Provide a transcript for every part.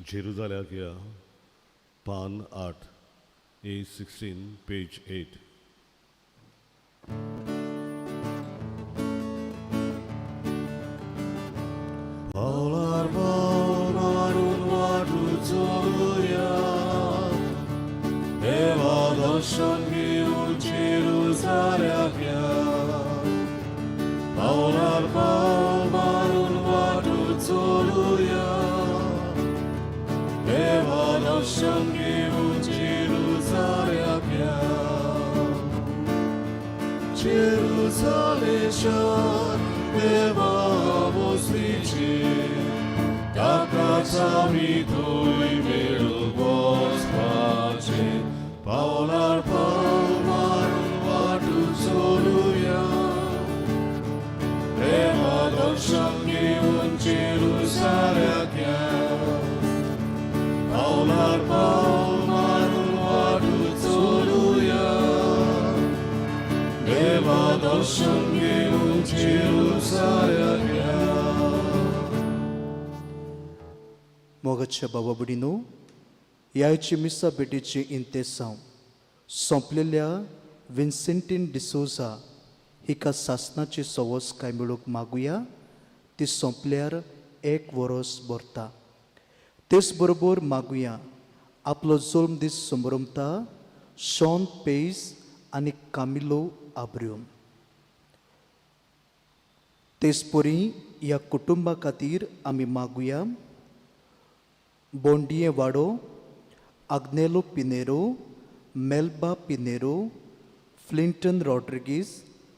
जेरुजाल्याक या, पान 8, A16, page 8. पावलार पावल मारून वाटू चलुया, देवा दर्शन घेवन जेरुजाल्याक या. पावलार पावल मारून वाटू चलुया, देवा दर्शन घेवन जेरुजाल्याक या. जेरुजालें शार देवा वस्तीचें, ताकाच आमी थंय मेळूंक वचपाचें. पावलार पावल मारून वाटू चलुया, देवा दर्शन घेवन जेरुजाल्याक या. पावलार पावल मारून वाटू चलुया, देवा दर्शन घेवन जेरुजाल्याक या. मोगाच्या बाबा भयणीनो, ह्याची मिसा भेटीची इंतेसांव सोंपलेल्या विन्सेंटीन डिसोजा हिका सासनाची सवस काय मेळूंक मागुया. ती सोंपल्यार एक वरोस भरता. तेच बरोबर मागुया आपलो जल्म दीस समरमता शॉन पेज आनी कामिलो आब्रियो. तेच परी ह्या कुटुंबा खातीर आमी मागुया बोंडिये वाडो आग्नेलो पिनेरो, मेल्बा पिनेरो, फ्लिंटन रॉड्रिगीस,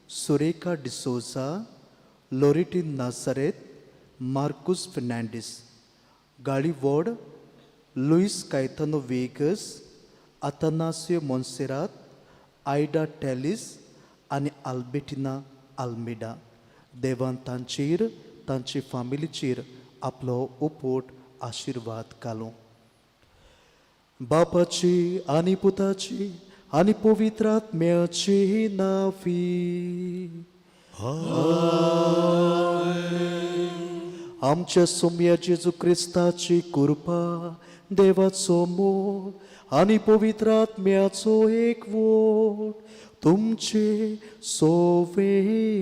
सुरेखा डिसोजा, लोरेटीन नासारेत, मार्कुस फेर्नांडीस, गाळीवॉड, लुईस कायथानो वेगस, आतानासियो मोन्सेरात, आयडा टॅलिस आनी आल्बेटिना आल्मेडा. देवान तांचेर तांचे फामिलीचेर आपलो उपोट आशिर्वाद घालूं. बापाची आनी पुताची आनी पवित्र आत्म्याची नावी. आमच्या सोम्या जेजू क्रिस्ताची कृपा, देवाचो मोग आनी पवित्र आत्म्याचो एकवट तुमचे सोवे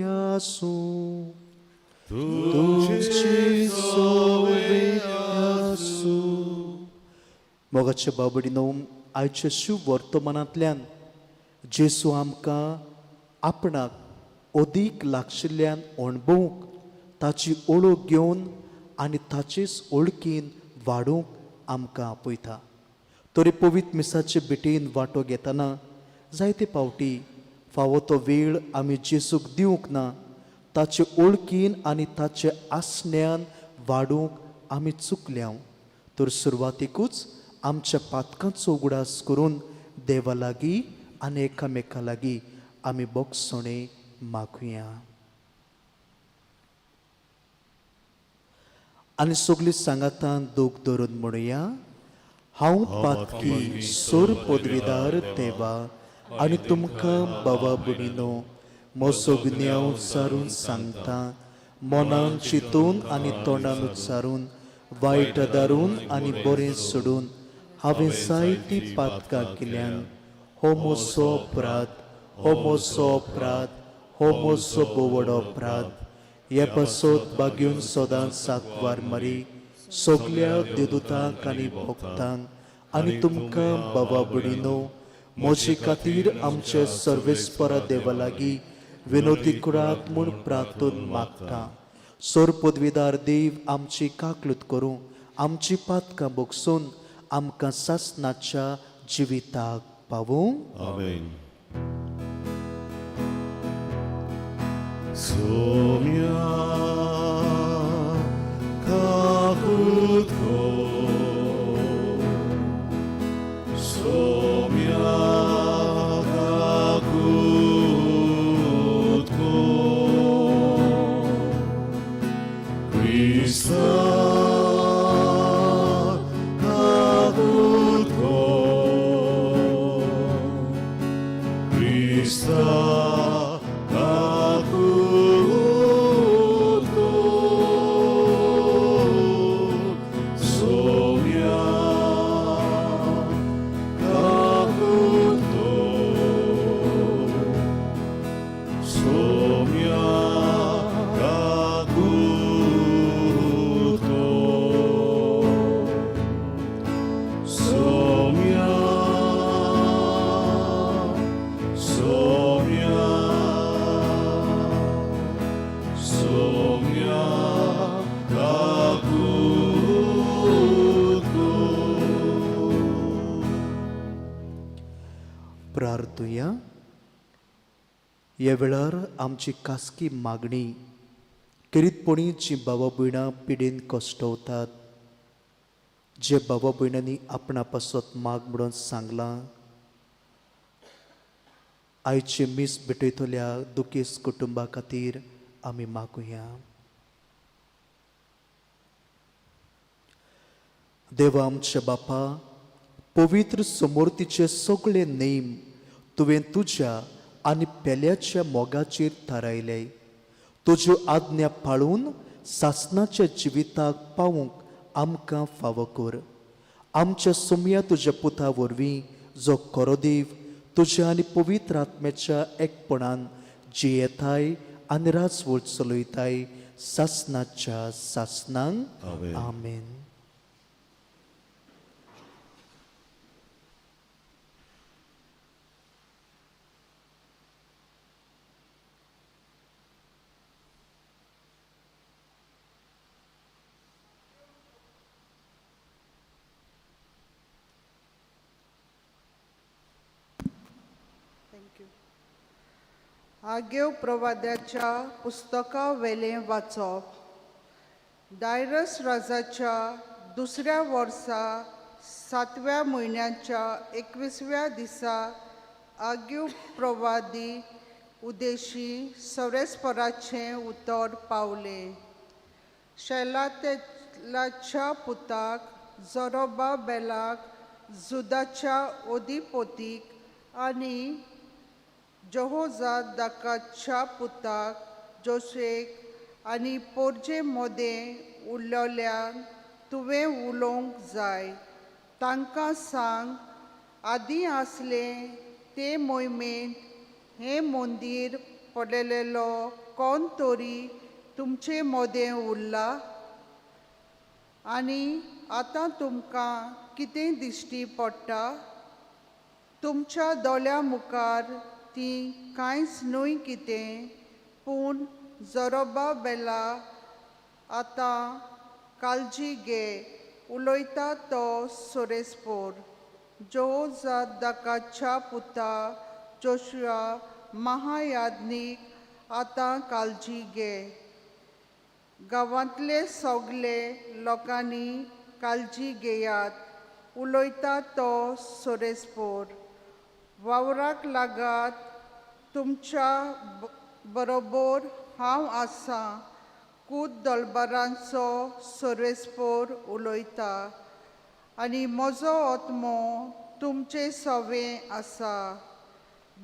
आसूं. तुमचे सोवे आसूं. मोगाचे बाबडीनो, आयच्या शुभ वर्तमानांतल्यान जेसू आमकां आपणाक अदीक लागशिल्ल्यान अणभवूंक, ताची ओळख घेवन आनी ताचेच ओळखीन वाडूंक आमकां आपयता. तरी पवित्र मिसाचे भेटेन वांटो घेतना जायते फावटी फावो तो वेळ आमी जेसूक दिवंक ना. ताचे ओळखीन आनी ताचे आसण्यान वाडूंक आमी चुकल्या. तर सुरवातेकूच आमच्या पातकांचो उगडास करून देवा लागीं आनी एकामेका लागीं आमी बोगसणे मागुया आनी सगळीं सांगातान दूख धरून म्हणुया, हांव पातकी सोर पदवीदार देवा आनी तुमकां बाबा भयणीनो म्हजो गुन्यांव उच्चारून सांगता. मनान चिंतून आनी तोंडान उच्चारून, वायट दारून आनी बरें सोडून हांवें जायतीं पातकां केल्यान. हो म्हजो अपराध, हो म्हजो अपराध, हो म्हजो बोवडो अपराध. हे पासत बागेवन सदांच साकवार मरी, सगल्या देदुतांक आनी भक्तांक आनी तुमकां बाबा भयणीनो म्हजे खातीर आमचे सर्वेस्परा देवा लागीं विनोदी करात म्हूण प्रार्थून मागता. सोर पदवीदार देव आमची काकलूत करूं, आमची पातकां बोगसून आमकां सासनाच्या जिविताक पावूं. आमेन. सोम्या काकूत कर, सोम्या काकूत कर, क्रिस्ता काकूत कर, क्रिस्ता काकूत प्रार्थुया. ह्या वेळार आमची खासगी मागणी खेरीतपणी जी बाबा भयणां पिडेन कश्टवतात, जे बाबा भयणांनी आपणा पासत माग म्हणून सांगलां, आयचे मीस भेटयतल्या दुखेस्त कुटुंबा खातीर आमी मागुया. देवा आमच्या बापा, पवित्र समोर्तीचे सगळे नेम तुवें तुज्या आनी पेल्याच्या मोगाचेर थारायले. तुज्यो आज्ञा पाळून सासणाच्या जिविताक पावूंक आमकां फावो कर. आमच्या सोमया तुज्या पुता वरवीं, जो कोरोदेव तुज्या आनी पवित्र आत्म्याच्या एकपणान जियेताय आनी राजवट चलयताय सासणाच्या सासणांक. आमेन. आमेन. Thank you. आगेव प्रवाद्याच्या पुस्तका वेलें वाचप. डायरस राजाच्या दुसऱ्या वर्सा सातव्या म्हयन्याच्या 21व्या दिसा आग्यो प्रवादी उदेशी सरेस्पराचें उतर पावलें. शेलातेलाच्या पुताक जोरोबा बेलाक जुदाच्या ओदिपोतीक आनी जहोजादाकाच्या पुताक जोशेक आनी पोरजे मोदें उरलेल्यांक तुवें उलोवंक जाय. तांकां सांग, आदीं आसलें ते मोहिमेंत हें मंदीर पडलेलो कोण तरी तुमचे मोदें उरला आनी आतां तुमकां कितें दिश्टी पडटा? तुमच्या दोळ्यां मुखार ती कांयच न्हय कितें, पूण जोरोबा बेला आतां काळजी घे, उलयता तो सोरेस्पोर. जोजादाकाच्या पुता जोशुआ महायाज्ञीक आतां काळजी घे. गांवांतले सगळे लोकांनी काळजी घेयात, उलयता तो सोरेस्पोर. वावराक लागात, तुमच्या बरोबर हांव आसां. कूद दलबरांचो सोरेस्पोर उलयता आनी म्हजो आत्मो तुमचे सवें आसा.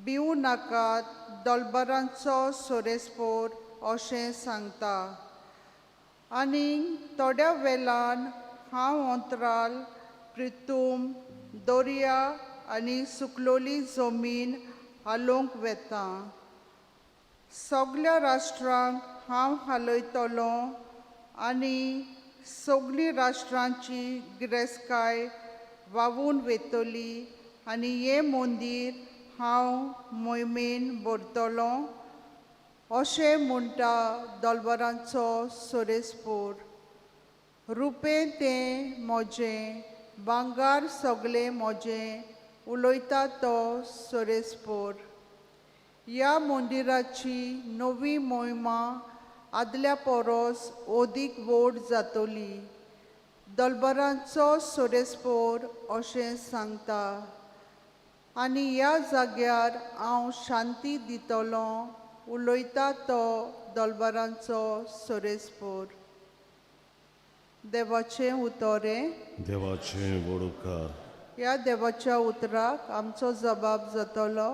भिवू नाकात, दलबरांचो सोरेस्पोर अशें सांगता. आनी थोड्या वेळान हांव अंतराल प्रितूम दर्या आनी सुकलोली जमीन हालोवंक वेता. सगल्या राष्ट्रांक हांव हालयतलो आनी सगळीं राष्ट्रांची गिरेस्तकाय व्हांवून वेतली आनी हें मंदीर हांव मोहिमेन भरतलो अशें म्हणटा दलबरांचो सोरेस्पोर. रुपें तें म्हजें, भांगार सगळें म्हजें, उलयता तो सोरेस्पोर. ह्या मंदिराची नवी मोहिमा आदल्या परस अदीक व्हड जातली, दलबरांचो सोरेस्पोर अशें सांगता. आनी ह्या जाग्यार हांव शांती दितलो, उलयता तो दलबरांचो सोरेस्पोर. देवाचें उतर हें. देवाचें व्हड उपकार. ह्या देवाच्या उतराक आमचो जबाब जातलो.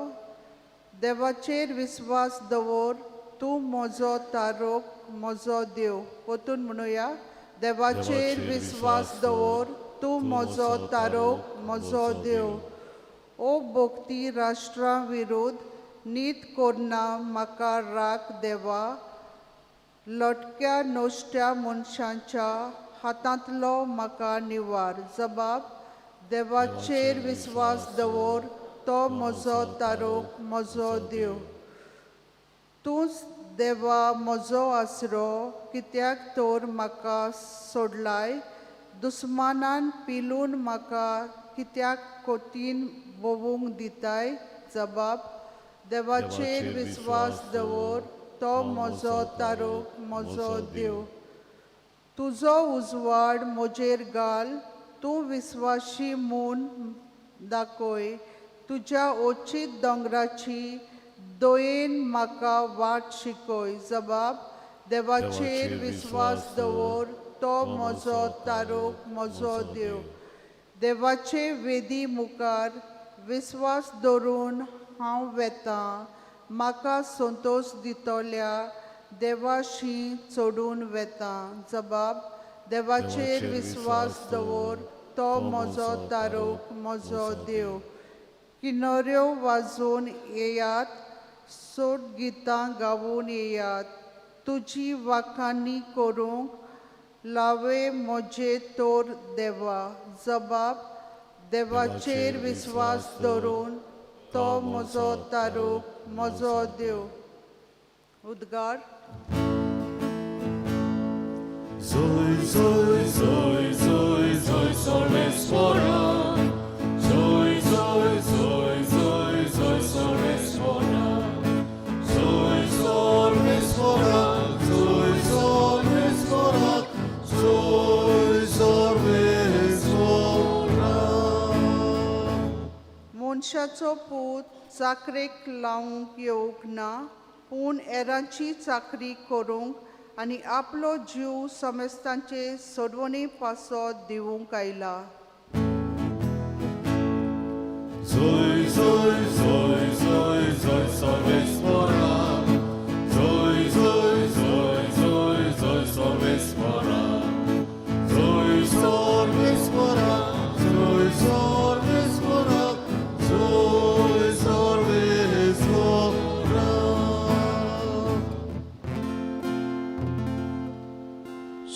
देवाचेर विस्वास दवर, तूं म्हजो तारोक म्हजो देव. परतून म्हणुया, देवाचेर विस्वास दवर, तूं म्हजो तारोक म्हजो देव. ओ भक्ती राष्ट्रां विरुद्ध नीत करना म्हाका राख देवा. लटक्या नश्ट्या मनशांच्या हातांतलो म्हाका निवार. जबाब, देवाचेर विस्वास दवर, तो म्हजो तारोक म्हजो देव. तूंच देवा म्हजो आसरो, कित्याक तर म्हाका सोडलाय? दुस्मानान पिलून म्हाका कित्याक कोतीन भोंवूंक दिताय? जबाब देवाचेर विस्वास दवर, तो म्हजो तारूक, म्हजो देव. तुजो उजवाड म्हजेर घाल, तूं विस्वाशी म्हूण दाखय. तुज्या ओचीत दोंगराची दयेन म्हाका वाट शिकय. जबाब देवाचेर विस्वास दवर, तो म्हजो तारूक, म्हजो देव. देवाचे वेदी मुखार विस्वास दवरून हांव वेतां, म्हाका संतोश दितल्या देवाशी चडून वेतां. जबाब देवाचेर विस्वास दवर, तो म्हजो तारूक, म्हजो देव. किनोऱ्यो वाजोवन येयात, सोड गितां गावून येयात. तुजी वाखाणी करूंक लावे म्हजे तोर देवा. जबाब देवाचेर विस्वास दवरून, तो म्हजो तारूक, म्हजो देव. उद्गार. Zoe, Zoe, Zoe, Zoe, Zoe, Sarveswara. Zoe, Zoe, Zoe, Zoe, Zoe, Sarveswara. Zoe, Sarveswara. Zoe, Sarveswara. Zoe, Sarveswara. मनशाचो पूत चाकरेक लावंक येवंक ना, पूण हेरांची चाकरी करूंक आनी आपलो जीव समेस्तांचे सोडवणी पासत दिवंक आयला. Zoe, Zoe, Zoe, Zoe, Zoe, Sarveswara. Zoe, Zoe, Zoe, Zoe, Zoe, Sarveswara. Zoe, Sarveswara. Zoe, Sarveswara. Zoe, Sarveswara.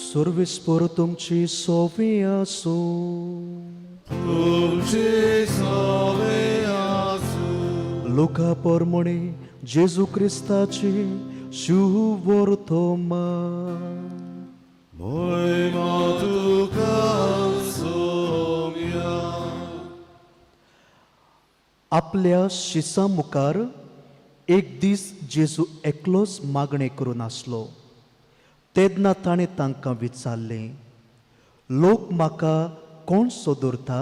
सर्वेस्पर तुमची सोवी आसूं. तुमची सोवे आसूं. लुका पोरमणे जेजू क्रिस्ताची शुवर्तमान. महिमा तुका सोम्या. आपल्या शिसा मुखार एक दीस जेजू एकलोच मागणें करून आसलो तेन्ना ताणें तांकां विचारलें, लोक म्हाका कोण सोदरता?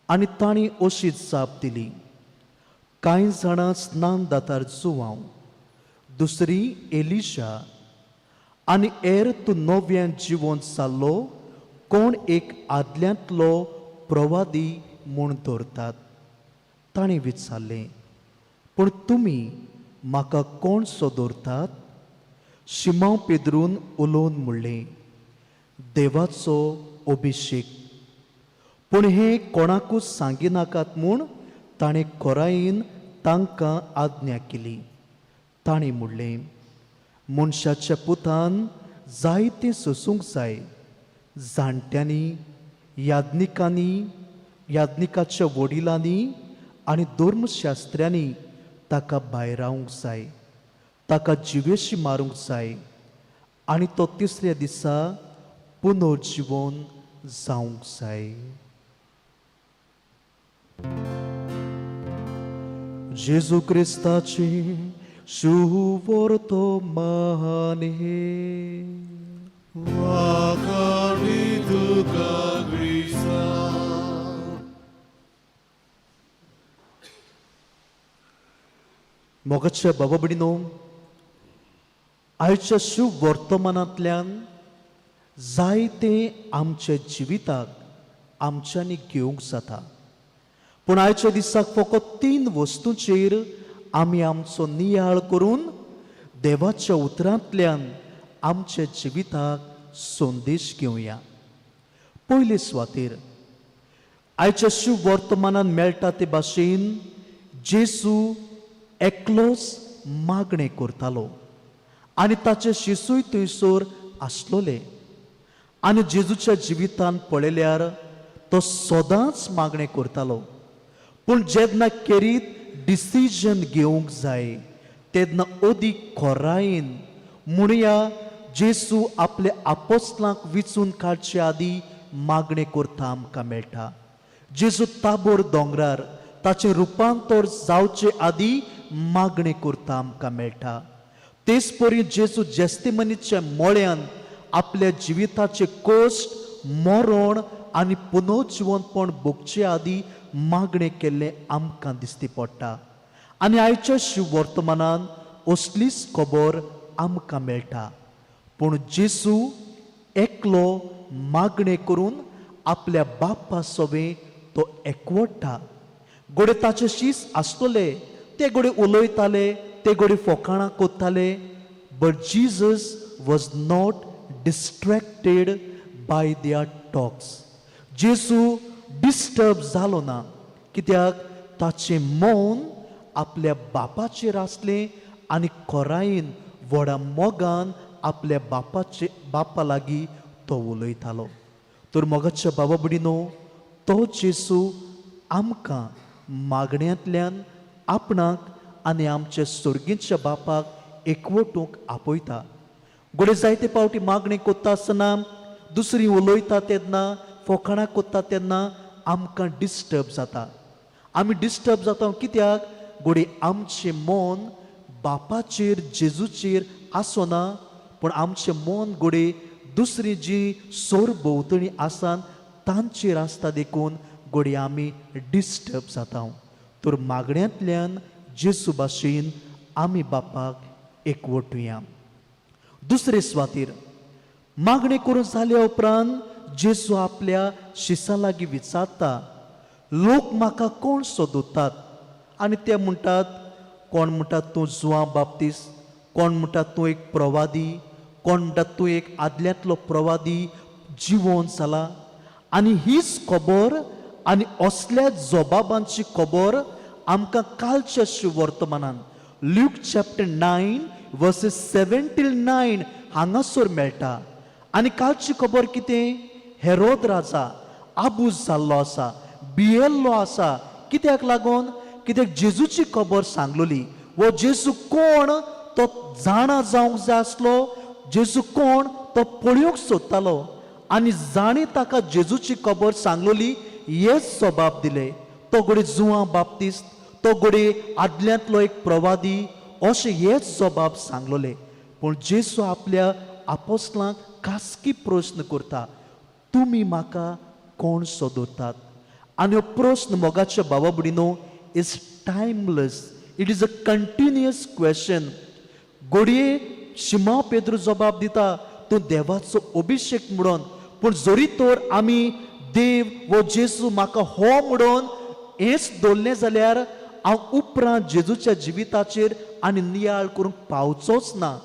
आनी तांणी अशी जाप दिली, कांय जाणां स्नान दातार जुवांव, दुसरी एलिशा, आनी हेर तूं नव्यान जिवन जाल्लो कोण एक आदल्यांतलो प्रवादी म्हूण दवरतात. ताणें विचारलें, पूण तुमी म्हाका कोण सो दवरतात? शिमांव पेद्रून उलोवन म्हणलें, देवाचो अभिशेक. पूण हें कोणाकूच सांगिनाकात म्हूण ताणें खोरायेन तांकां आज्ञा केली. ताणें म्हणलें, मनशाच्या पुतान जायतें सोसूंक जाय. जाणट्यांनी, याज्ञिकांनी, याज्ञिकाच्या वडिलांनी आनी धर्मशास्त्र्यांनी ताका भायरावंक जाय, ताका जिवेशी मारूंक जाय आनी तो तिसऱ्या दिसा पुनर्जिवन जावंक जाय. जेजू क्रिस्ताची शुवर्तमान. वाखाणी तुका क्रिस्ता. मोगाच्या बाबा भयणीनो, आयच्या शुभ वर्तमानांतल्यान जायतें आमच्या जिविताक आमच्यांनी घेवंक जाता. पूण आयच्या दिसाक फकत 3 वस्तूंचेर आमी आमचो नियाळ करून देवाच्या उतरांतल्यान आमच्या जिविताक संदेश घेवया. पयले सुवातेर आयच्या शुभ वर्तमानान मेळटा ते भाशेन जेजू एकलोच मागणें करतालो आनी ताचे शिसूय थंयसर आसलोले. आनी जेजूच्या जिवितान पळयल्यार तो सदांच मागणें करतालो. पूण जेन्ना केरीत डिसिजन घेवंक जाय तेन्ना अदीक खोरायेन म्हणया जेजू आपल्या आपोस्लांक विचून काडचे आदी मागणें करता आमकां मेळटा. जेजू ताबोर दोंगरार ताचें रुपांतर जावचे आदी मागणें करता आमकां मेळटा. तेच परी जेजू जेस्तिमनीच्या मोळ्यान आपल्या जिविताचे कश्ट, मरण आनी पुनर्जिवनपण भोगचे आदी मागणें केल्लें आमकां दिसती पडटा. आनी आयच्या शिववर्तमानान असलीच खबर आमकां मेळटा. पूण जेजू एकलो मागणें करून आपल्या बाप्पा सवें तो एकवडटा. घडये ताचे शीस आसतले, ते घडये उलयताले, ते घडये फोकाणां करताले, but Jesus was not distracted by their talks. जेजू डिस्टर्ब जालो ना, कित्याक ताचें मौन आपल्या बापाचेर आसलें आनी खोरायेन व्हडा मोगान आपल्या बापाचे बापा लागीं तो उलयतालो. तर मोगाच्या बाबा भयणीनो, तो जेजू आमकां मागण्यांतल्यान आपणाक आनी आमच्या सर्गीच्या बापाक एकवटूंक आपयता. घडये जायते फावटी मागणी करता आसतना, दुसरी उलयता तेन्ना, फोकाणां करता तेन्ना आमकां डिस्टर्ब जाता. आमी डिस्टर्ब जाता कित्याक? घडये आमचें मन बापाचेर जेजूचेर आसना, पूण आमचें मन घडये दुसरी जी सोर भोंवतणी आसा तांचेर आसता, देखून घडये आमी डिस्टर्ब जाता. तर मागण्यांतल्यान जेजू भाशेन आमी बापाक एकवटुया. दुसरे सुवातेर मागणी करून जाल्या उपरांत जेजू आपल्या शिसां लागीं विचारता, लोक म्हाका कोण सोदतात? आनी ते म्हणटात, कोण म्हणटात तूं जुआंव बाप्तीस्त, कोण म्हणटात तूं एक प्रवादी, कोण म्हणटात तूं एक आदल्यांतलो प्रवादी जिवोन जाला. आनी हीच खबर आनी असल्या जबाबांची खबर आमकां कालच्या शिवर्तमानान Luke chapter 9 verses 7 till 9 हांगासर मेळटा. आनी कालची खबर कितें? हेरोद राजा आबूज जाल्लो आसा, भियेल्लो आसा. कित्याक लागून? कित्याक जेजूची खबर सांगलोली. वो जेजू कोण तो जाणा जावंक जाय आसलो, जेजू कोण तो पळोवंक सोदतालो. आनी जाणी ताका जेजूची खबर सांगलोली हेच जबाब दिले, तो घडये जुआंव बाप्तीस्त, तो घडये आदल्यांतलो एक प्रवादी, अशें हेच जबाब सांगलोले. पूण जेजू आपल्या आपोस्लांक खासगी प्रस्न करता, तुमी म्हाका कोण सोदतात? आनी हो प्रस्न मोगाच्या बाबा भयणीनो is timeless, it is a continuous question. घडये शिमा पेद्रू जबाब दिता, तूं देवाचो अभिशेक म्हणून. पूण जरी तर आमी देव वो जेजू म्हाका हो म्हणून हेच दवरलें जाल्यार हांव उपरांत जेजूच्या जिविताचेर आनी नियाळ करूंक पावचोच ना.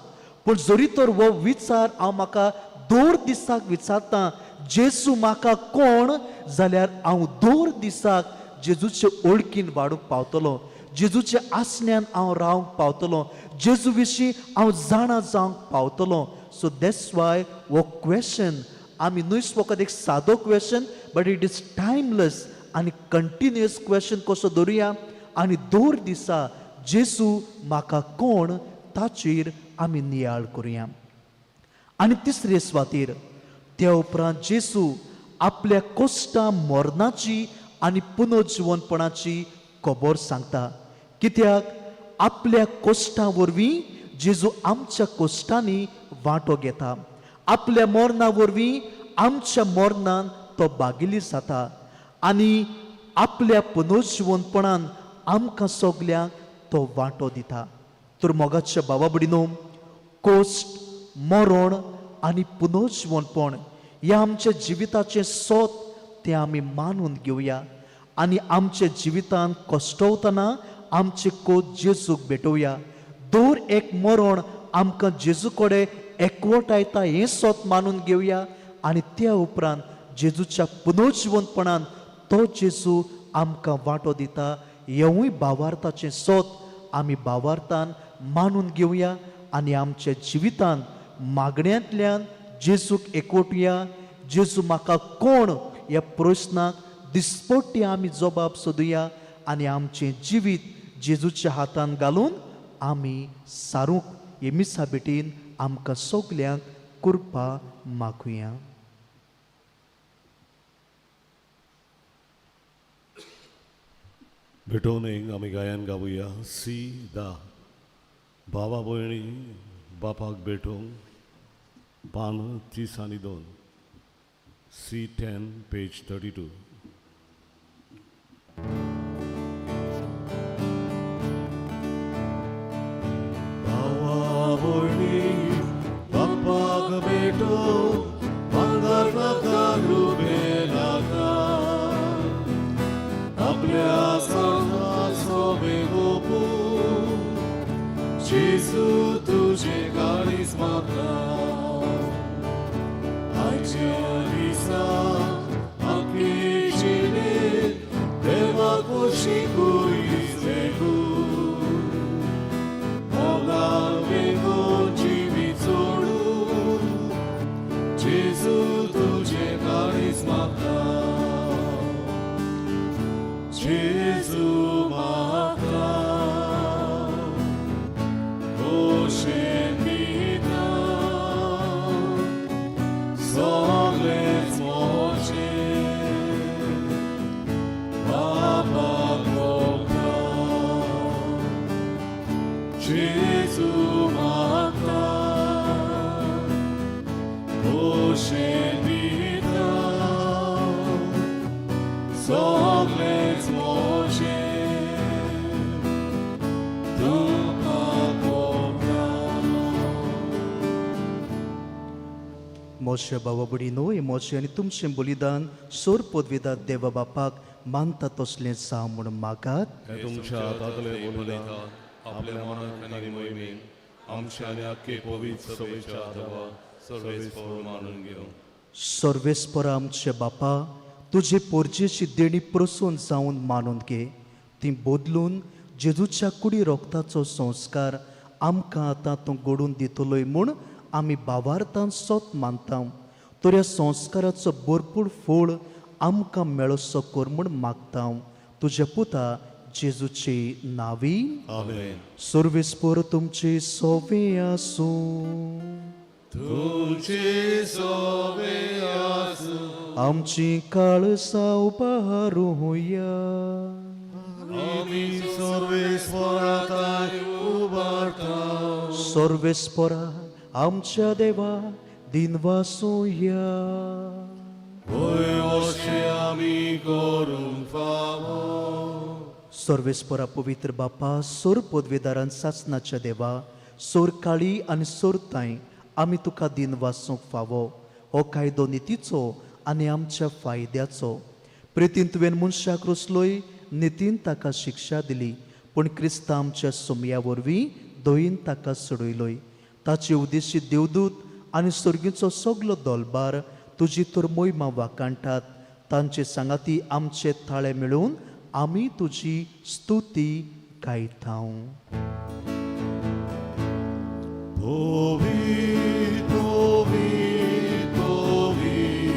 पूण जरी तर हो विचार हांव म्हाका दर दिसाक विचारता, जेजू म्हाका कोण, जाल्यार हांव दर दिसाक जेजूचे ओळखीन वाडूंक पावतलो, जेजूच्या आसण्यान हांव रावंक पावतलो, जेजू विशीं हांव जाणा जावंक पावतलो. सो that's why हो क्वेशन आमी न्हय फकत एक सादो question, but it is timeless आनी कंटिन्युअस क्वेशन कसो धरुया आनी दर दिसा जेजू म्हाका कोण ताचेर आमी नियाळ करुया. आनी तिसरे सुवातेर त्या उपरांत जेजू आपल्या कोश्टा मरणाची आनी पुनर्जिवनपणाची खबर सांगता. कित्याक आपल्या कोश्टा वरवीं जेजू आमच्या कोश्टांनी वांटो घेता, आपल्या मरणा वरवीं आमच्या मरणान तो बागिली जाता आनी आपल्या पुनर्जिवनपणान आमकां सगल्यांक तो वांटो दिता. तर मोगाच्या बाबा भयणीनो, कोश्ट, मरण आनी पुनर्जिवनपण ह्या आमच्या जिविताचें सोत तें आमी मानून घेवया आनी आमच्या जिवितान कश्टवतना आमचे कोत जेजूक भेटोवया. दर एक मरण आमकां जेजू कडेन एकवटायता हें सोत मानून घेवया आनी त्या उपरांत जेजूच्या पुनर्जिवनपणान तो जेजू आमकां वांटो दिता हेवूय भावार्थाचें सोत आमी भावार्थान मानून घेवया आनी आमच्या जिवितान मागण्यांतल्यान जेजूक एकवटुया. जेजू म्हाका कोण ह्या प्रस्नाक दिसपट्टी आमी जबाब सोदुया आनी आमचें जिवीत जेजूच्या हातान घालून आमी सारूंक हे मिसा भेटीन आमकां सगल्यांक कृपा मागुया. भेटोवणेक आमी गायन गावया सी दा भावा भयणी बापाक भेटोवंक पान 32, C 10 page 32. भावा भयणी बापाक भेटोवंक भांगर नाका रुपें नाका आपल्या साथाचो बेगोपू जेजू तुजें काळीज मागता आयच्या दिसा आपली जिणेंत देवा खोशी कुरीस बेगू मोगान बेगून जिवीत सोडून जेजू तुजें काळीज मागता जेजू मागता खोशेन दिता सगळेंच म्हजें बापाक मोगता जेजू मागता खोशेन दिता सगळेंच म्हजें तुका मोगता. मोशे बाबा भयणीनो, हे मोशे आनी तुमचें बलिदान सोर पदवीदार देवा बापाक मानता तसलें जावं म्हूण मागात. हे तुमच्या हातांतले बलिदान आपल्या मनाक आनी मोहिमेन आमच्या आनी आख्खे पवित्र सभेच्या देवा सर्वेस्पर मानून घेवं. सर्वेस्परा आमचे बापा, तुजे पोरजेची देणी प्रसून जावन मानून घे. ती बदलून जेजूच्या कुडी रोगताचो संस्कार आमकां आतां तूं घडोवन दितलोय म्हूण आमी बावार्थान सोत मानता. तर ह्या संस्काराचो भरपूर फळ आमकां मेळसो कर म्हूण मागता, तुज्या पुता जेजूचे नांवी. आमेन. सर्वेस्पर तुमचे सोवे आसूं. तुमचे सोबे आसूं. आमची काळसां उबारुया. आमी सर्वेस्पराताय उबारता. सर्वेस्परा आमच्या देवा दिनवासुया. होय, अशें आमी करूंक फावो. सर्वेस्परा पवित्र बापा, सोर पदवेदारान सासनाच्या देवा, सोर काळी आनी सोर तांय, आमी तुका दिनवासूंक फावो. हो कायदो नितीचो आनी आमच्या फायद्याचो. प्रितीन तुवें मनशाक रोसलोय, नितीन ताका शिक्षा दिली, पूण क्रिस्ता आमच्या सोमया वरवीं दयेन ताका सोडयलोय. ताचे उद्देशी देवदूत आनी सर्गीचो सगलो दलबार तुजी तर मोहिमा वाखाणटात. तांचे सांगाती आमचे थाळे मेळून आमी तुजी स्तुती गायता. पवित्र, पवित्र, पवित्र,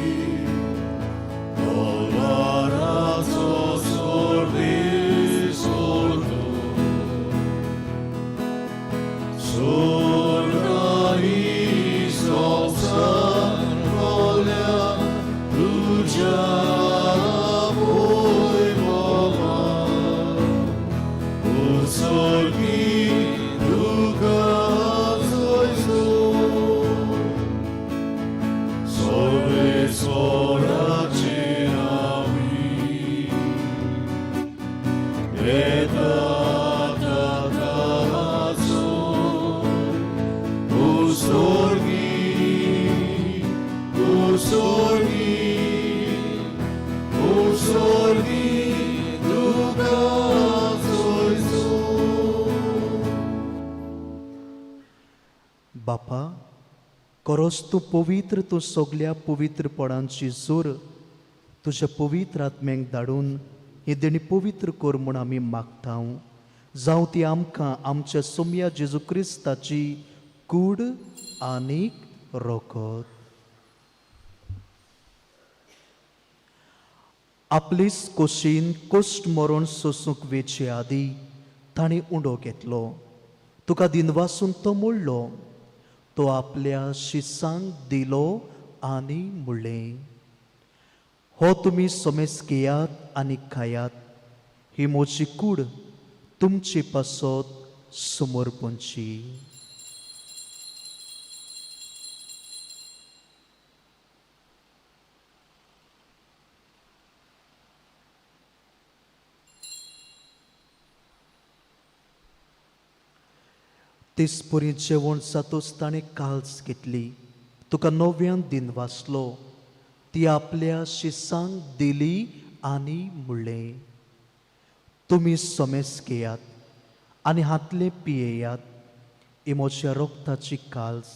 दलबाराचो सर्वेस्पर तूं. स्वर्ग आनी संवसार भरल्या तुज्या वैभवान. उत्सर्गी तुका जयजो सर्वेस्पराचे नांवी येता ताकाचो. उत्सर्गी, उत्सर्गी, उत्सर्गी तुका जयजो. बापा, खरोच तूं पवित्र, तूं सगल्या पवित्रपणांची जोर. तुज्या पवित्र आत्म्यांक धाडून ही देणी पवित्र कर म्हूण आमी मागता. जावं ती आमकां आमच्या सोमया जेजू क्रिस्ताची कूड आनीक रोखत. आपलीच कोशीन कोश्ट मरण सोसूंक वेचे आदी ताणें उंडो घेतलो, तुका दिनवासून तो मोडलो, तो आपल्या शिसांक दिलो आनी म्हणलें, हो तुमी समेज घेयात आनी खायात. ही म्हजी कूड तुमचे पासत समर्पणची. तेचपरी जेवण जातच ताणें काल्स घेतली, तुका नव्यान दिन वाचलो, ती आपल्या शिसांक दिली आनी म्हणलें, तुमी समेस घेयात आनी हातलें पियेयात. ही म्हज्या रोगताची काल्स,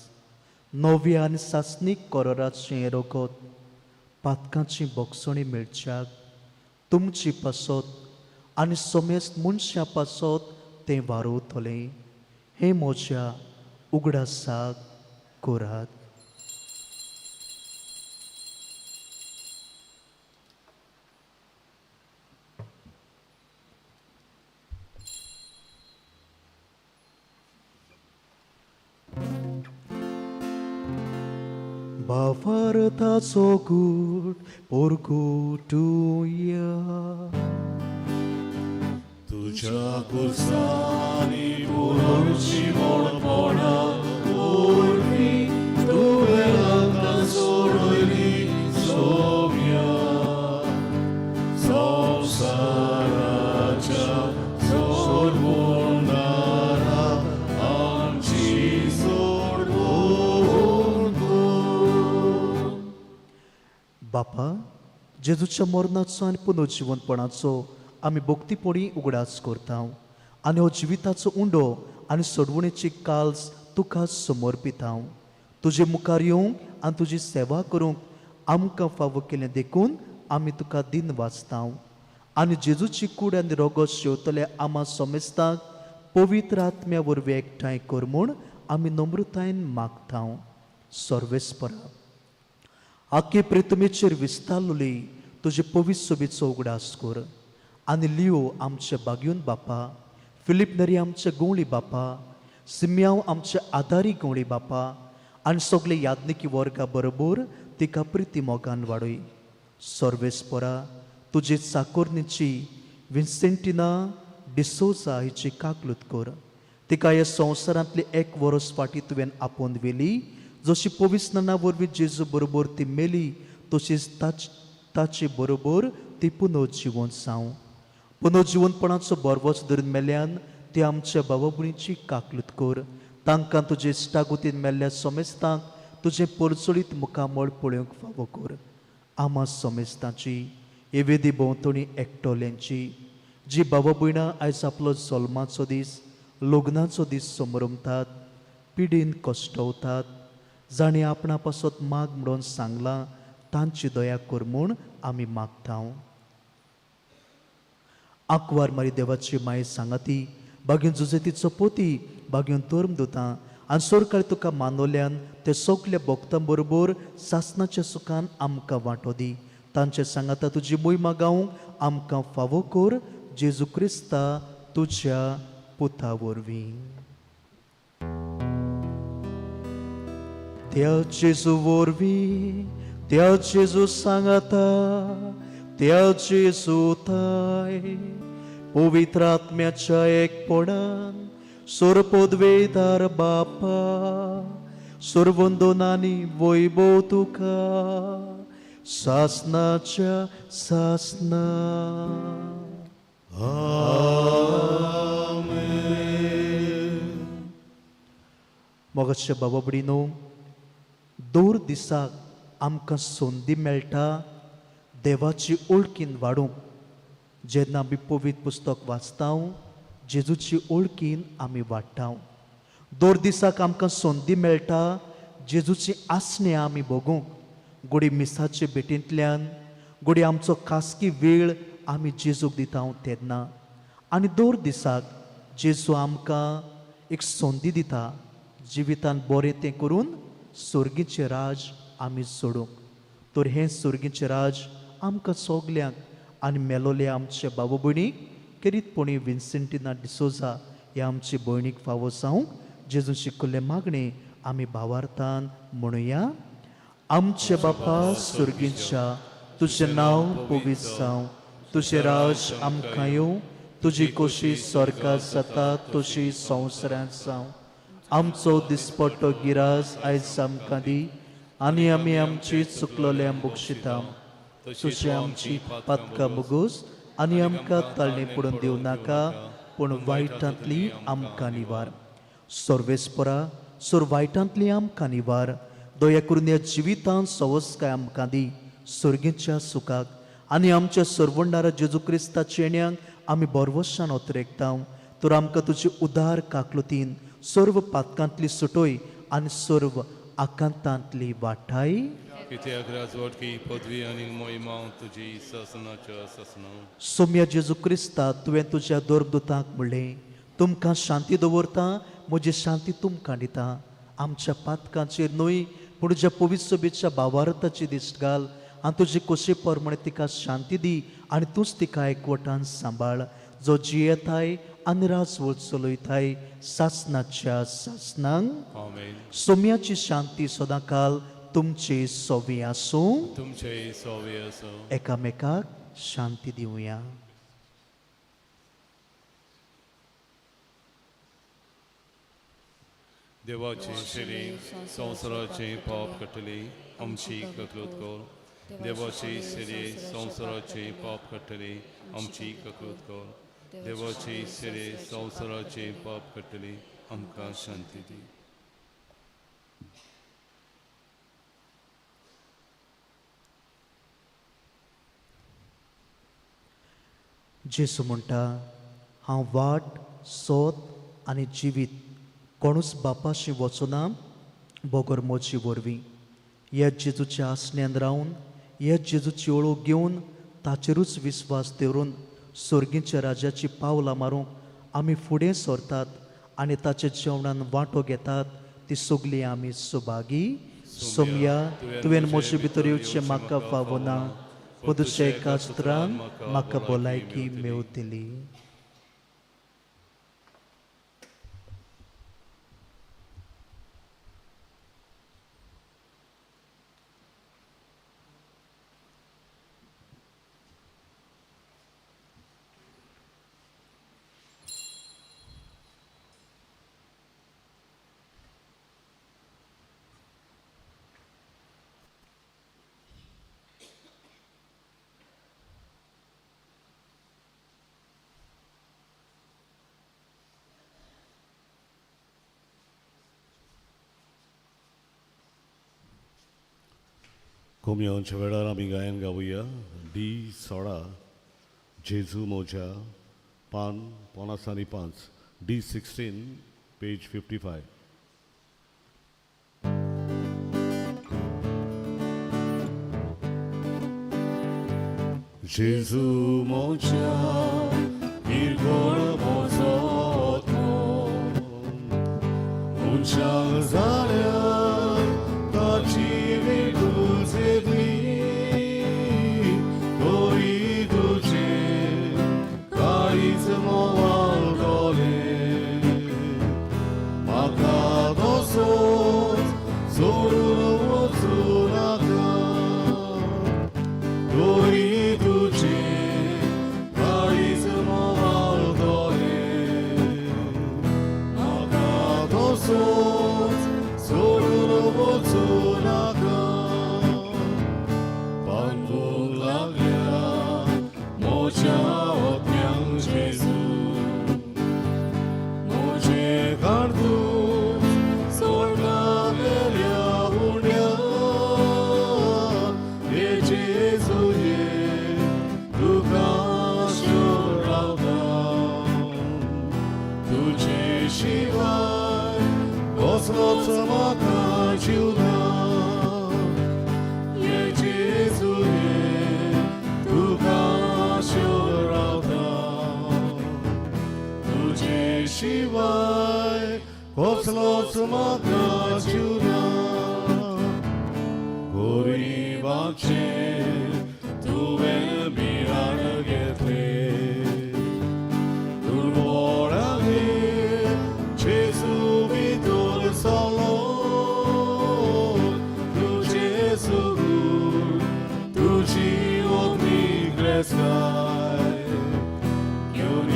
नव्या आनी सासणीक कोरोराचें रगत, पातकांची बोगसणी मेळच्याक तुमची पासत आनी समेस्त मनशां पासत तें वारोवतलें. हें म्हज्या उगडासाक करात. बाफारताचो गूट पोरकुटुया. तुज्या कुर्सांनी पुरोवची मोडपणा वरवीं तुवें आमकां सोडयली सोम्या. संवसाराच्या सोडवणारा आमची सोडवण कर. बापा, जेजूच्या मरणाचो आनी पुनर्जिवनपणाचो आमी भक्तीपणी उगडास करता आनी हो जिविताचो उंडो आनी सोडवणेची काल्स तुका समर्पिता. तुजे मुखार येवंक आनी तुजी सेवा करूंक आमकां फावो केलें देखून आमी तुका दिन वाचता. आनी जेजूची कूड आनी रोगत शेवतल्या आमा समेस्तांक पवित्र आत्म्या वरवीं एकठांय कर म्हूण आमी नम्रतायेन मागता. सर्वेस्परा, आखे प्रितमेचेर विस्तारलोली तुजे पवित्र सोबीचो उगडास कर आनी लियो आमचे बागयून बापा, फिलीप नरी आमचे गवळी बापा, सिम्यांव आमचे आदारी गवळी बापा आनी सगळे यादनिकी वर्गा बरोबर तिका प्रिती मोगान वाडय. सर्वेस्परा, तुजे चाकोरणीची विन्सेंटिना डिसोजा हिची काकलूत कर. तिका ह्या संवसारांतली एक वरस फाटीं तुवें आपोवन व्हेली. जशी पविस्नाना वरवीं जेजू बरोबर ती मेली, तशीच ताचे बरोबर ती पुनर्जिवन जावं. पुनर्जिवनपणाचो बरवस धरून मेल्यान ती आमच्या बाबा भयणीची काकलूत कर. तांकां तुजे इश्टागतीन मेल्ल्या समेस्तांक तुजें परचळीत मुखामळ पळोवंक फावो कर. आमा समेस्तांची हे वेदी भोंवतणी एकटोल्यांची जी बाबा भयणां आयज आपलो जल्माचो दीस, लग्नाचो दीस समरमतात, पिडीन कश्टवतात, जांणी आपणा पासत माग म्हणून सांगलां तांची दया कर म्हूण आमी मागता. आंकवार मारी देवाची माये सांगाती, बागेन जुजेतीचो पोती, बागेन धर्म दुतां आनी सरकार तुका मानवल्यान ते सगल्या भक्तां बरोबर सासणाच्या सुखान आमकां वांटो दी. तांचे सांगाता तुजी मोहिमा गावंक आमकां फावो कर, जेजू क्रिस्ता तुज्या पुता वरवीं. त्या जेजू वरवीं, त्या जेजू सांगाता, त्या जेजू ताय पवित्र आत्म्याच्या एकपणान सोरपोदवेदार बापा, सोरवंदनानी वैभव तुका सासनाच्या सासना. मोगाच्या बाबा भयणीनो, दर दिसाक आमकां संदी मेळटा देवाची ओळखीन वाडूंक. जेन्ना आमी पवित्र पुस्तक वाचता, जेजूची ओळखीन आमी वाडटा. दर दिसाक आमकां संदी मेळटा जेजूची आसणें आमी भोगूंक. गोडी मिसाचे भेटींतल्यान, गोडी आमचो खासगी वेळ आमी जेजूक दिता तेन्ना. आनी दर दिसाक जेजू आमकां एक संदी दिता जिवितान बरें तें करून सर्गीचें राज आमी सोडूंक. तर हें सर्गीचें राज आमकां सगल्यांक आनी मेलोले आमचे बाबा भयणीक, खेरीतपणी विन्सेंटिना डिसोजा ह्या आमचे भयणीक फावो जावंक जेजून शिकयल्लें मागणें आमी भावार्थान म्हणुया. आमचे बापा सर्गीच्या, तुजें नांव पवित्र जावं, तुजें राज आमकां येवं, तुजी कोशी स्वर्गात जाता तशी संवसारांत जावं. आमचो दिसपट्टो गिरास आयज आमकां दी आनी आमी आमची चुकलोल्या बक्षिता तशी आमची पातकां मुगूस आनी आमकां ताळणी पडून दिवं नाका, पूण वायटांतली आमकां निवार. सर्वेस्परा सोर वायटांतली आमकां निवार. दया करून ह्या जिवितांत सवस्काय आमकां दी सर्गीच्या सुखाक आनी आमच्या सरवणणारा जेजू क्रिस्ताच्या येण्याक आमी भरवशान अत्रेगता. तर आमकां तुजी उदार काकलुतीन सर्व पातकांतली सुटय आनी सर्व आकांतांतली वाटाय. कित्याक राजवटकी पदवी आनी मोहिमा तुजी सासनाच्या सासना. सोम्या जेजू क्रिस्ता, तुवें तुज्या धर्मदूतांक म्हणलें, तुमकां शांती दवरता, म्हजी शांती तुमकां दिता. आमच्या पातकांचेर न्हय पूण तुज्या पवित्र सभेच्या भावार्थाची दिश्ट घाल आनी तुजी खोशी प्रमाणे तिका शांती दी आनी तूंच तिका एकवटान सांबाळ, जो जियेताय आनी राजवट चलयताय सासनाच्या सासनांक. आमेन. सोम्याची शांती सदांकाल तुमचे सोवी आसूं. तुमचे सोवे आसूं. एकामेकाक शांती दिवया. देवाचे शरीर संवसाराचे पाप काडटली आमची ककलूत कर. देवाचे शरीर संवसाराचे पाप काडटली आमची ककलूत कर. देवाचे शरीर संवसाराचे पाप काडटली आमकां शांती दी. जेसू म्हणटा, हांव वाट, सोत आनी जिवीत, कोणूच बापाशी वचना बगर म्हजी वरवीं. ह्या जेजूच्या आसण्यान रावन, ह्या जेजूची ओळख घेवन, ताचेरूच विस्वास दवरून सर्गीच्या राजाची पावलां मारूंक आमी फुडें सरतात आनी ताच्या जेवणान वांटो घेतात ती सगळीं आमी सुभागी. सोमया, तुवें म्हजे भितर येवचें म्हाका फावना, पूण तुज्या एका उतरान म्हाका भलायकी मेवतली. कोमयांच्या वेळार आमी गायन गावया डी 16 जेजू मोजा पान 55, डी 16 पेज 55. जेजू मोजा निर्गोळ मोजो मनशां जाल्यार ताची तुझेली तरी तुझे काळीज मोवाळटलें म्हाका तसोच सोडून वचूं नाका तरी तुझे काळीज मोवाळटलें म्हाका तसोच सोडून वचूं नाका. बांदूंक लागल्या म्हज्या ओत्यांक जेजू म्हजें काडून स्वर्गावेल्या उण्या हे जेजू ये तुका रावता तुजे शिवाय कसलोच म्हाका जीव ना. ये जेजू ये तुका रावता तुजे शिवाय कसलोच म्हाका जीव ना. गरिबाचे तुवें भिराण घेतलें दुर्बळागेर जेजू भितर सरलो तुजें सुगूर तुजी अग्नी ग्रेस्ताय घेवन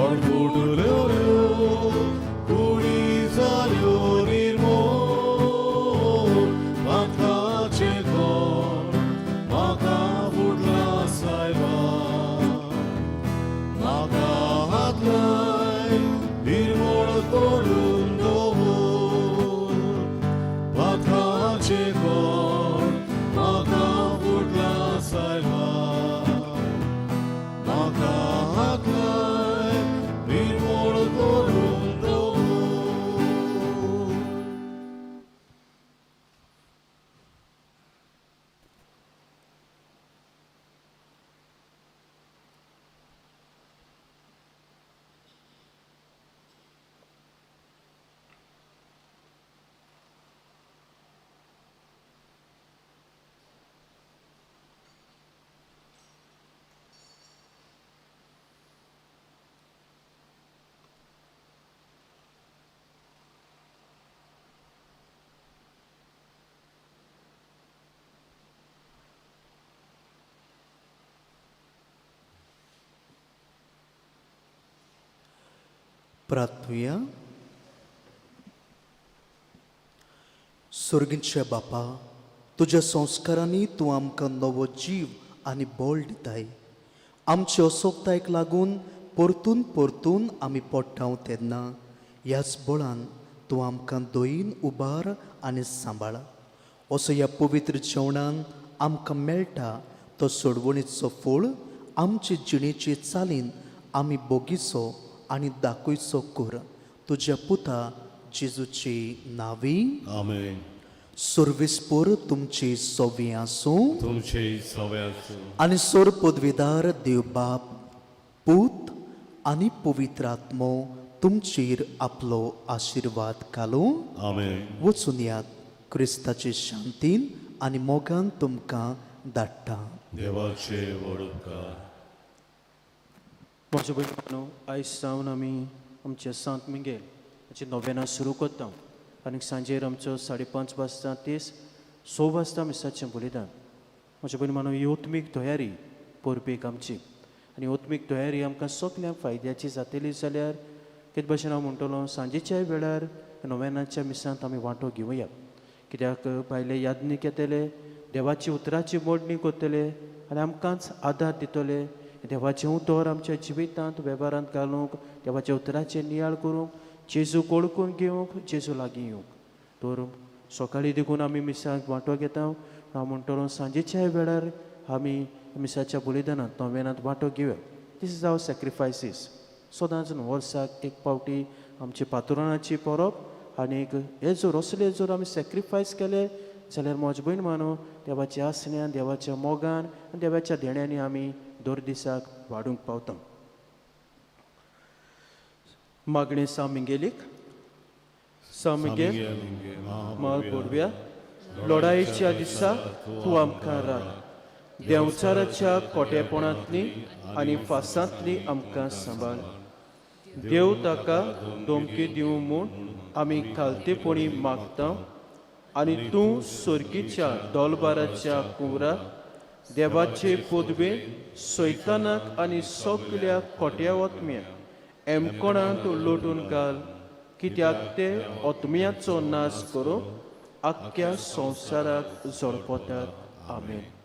कोण फुटल्यो कुडी जाल्यो निर्मोळ पातकाचें कोण म्हाका फुटला सायबा म्हाका हात लाय निर्मोळ करून दवर पातकाचें कोण म्हाका फुटला सायबा म्हाका हात लाय निर्मोळ करून दवर. प्रार्थुया. सोर्गींच्या बापा, तुज्या संस्कारांनी तूं आमकां नवो जीव आनी बळ दिताय. आमचे असोकतायक लागून परतून परतून आमी पडटाव तेन्ना ह्याच बळान तूं आमकां दयीन उबार आनी सांबाळ. असो ह्या पवित्र जेवणान आमकां मेळटा तो सोडवणीचो फळ आमचे जिणेचे चालीन आमी बोगीचो आनी दाखयचो कर. तुज्या पुता जेजूची नावी. आमेन. सर्विसपूर तुमची सोवी आसूं. तुमचे सवे आसूं. आनी सोर पदवीदार देव बाप, पूत आनी पवित्र आत्मो तुमचेर आपलो आशिर्वाद घालूं. आमेन. वचून यात. क्रिस्ताचे शांतीन आनी मोगान तुमकां धाडटा. देवाचे व्हड उपकार. म्हज्या भयणीनो, आयज सावन आमी आमचे सांत मिंगेल हाची नोवेनां सुरू करता आनी सांजेर आमचो 5:30 वाजता ते 6 वाजता मिसाचें बलिदान. म्हज्या भयणी मानो, ही ओत्मीक तयारी परबेक आमची आनी ओत्मीक तयारी आमकां सगल्यांक फायद्याची जातली जाल्यार कितें भशेन हांव म्हणटलो, सांजेच्याय वेळार नोवेनाच्या मिसांत आमी वांटो घेवया. कित्याक भायले यादनीक येतले, देवाची उतराची मोडणी करतले आनी आमकांच आदार दितले. देवाचें उतर आमच्या जिवितांत वेव्हारांत घालूंक, देवाच्या उतराचें नियाळ करूंक, जेजूक वळखून घेवंक, जेजू लागीं येवंक. तर सकाळीं देखून आमी मिसाक वांटो घेता. हांव म्हणटलो सांजेच्याय वेळार आमी मिसाच्या बलिदानांत नोवेनांत वांटो घेवया. दीस is our sacrifices. सदांच न्हू, वर्साक एक पावटी आमची पातुरणाची परब आनीक हे जर असले जर आमी सॅक्रिफायस केले जाल्यार म्हज भयण मानू देवाच्या आसण्यान, देवाच्या मोगान आनी देवाच्या देण्यांनी आमी दर दिसाक वाडूंक पावता. मागणें सा मिंगेलीक. सा मिंगेल म्हाल पडव्या, लढायेच्या दिसा तूं आमकां राख. देंवचाराच्या कोटेपणांतली आनी फासांतली आमकां सांबाळ. देव ताका धमकी दिवं म्हूण आमी खालतेपणी मागता आनी तूं सोर्गीच्या दोलबाराच्या कुंवरा देवाचे पदवेन सैतानाक आनी सगल्या खोट्या ओतम्या एमकोणांत लोटून घाल, कित्याक ते ओतम्याचो नाश करूंक आख्ख्या संवसाराक झडपतात. आमेन.